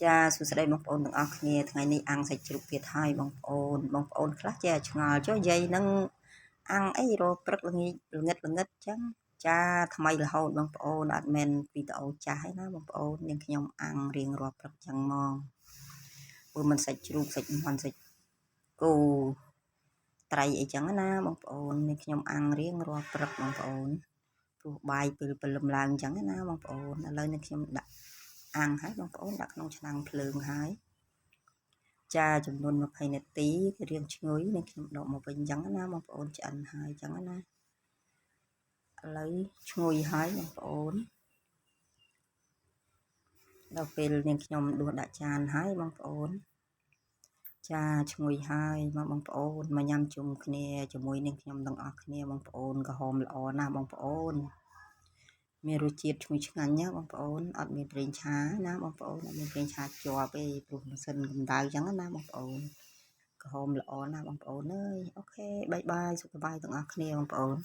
ចាសួស្តីបងប្អូនទាំងអស់គ្នាថ្ងៃនេះអាំងសាច់ជ្រូកទៀតហើយបងប្អូនបងប្អូនខ្លះចេះឆ្ងល់ចុះយាយនឹងអាំងអីរកព្រឹកល្ងាចល្ងិតល្ងិតចឹងចាថ្មីរហូតបងប្អូនអត់មែនវីដេអូចាស់ទេណាបងប្អូននាងខ្ញុំអាំងរៀងរាល់ព្រឹកចឹងហ្មងព្រោះមិនសាច់ជ្រូកសាច់មាន់សាច់គោត្រីអីចឹងណាបងប្អូននាងខ្ញុំអាំងរៀងរាល់ព្រឹកបងប្អូនព្រោះបាយពេលព្រលឹមឡើងចឹងណាបងប្អូនឥឡូវនេះខ្ញុំដាក់អាំងហើយបងប្អូនដាក់ក្នុងឆ្នាំងភ្លើងហើយចាចំនួន20នាទីគឺរៀងឈ្ងុយនឹងខ្ញុំដកមកវិញអញ្ចឹងណាបងប្អូនឆ្អិនហើយអញ្ចឹងណាឥឡូវឈ្ងុយហើយបងប្អូនដល់ពេលនាងខ្ញុំដួសដាក់ចានហើយបងប្អូនចាឈ្ងុយហើយមកបងប្អូនមកញ៉ាំជុំគ្នាជាមួយនាងខ្ញុំទាំងអស់គ្នាបងប្អូនក្រហមល្អណាស់បងប្អូនមានរសជាតិឈ្ងុយឆ្ងាញ់ណាបងប្អូនអត់មានប្រេងឆាណាបងប្អូនអត់មានប្រេងឆាជាប់ទេព្រោះម៉ាស៊ីនកម្ដៅអញ្ចឹងណាបងប្អូនក្រហមល្អណាស់បងប្អូនអើយ OK, bye bye សុខសប្បាយទាំងអស់គ្នាបងប្អូន។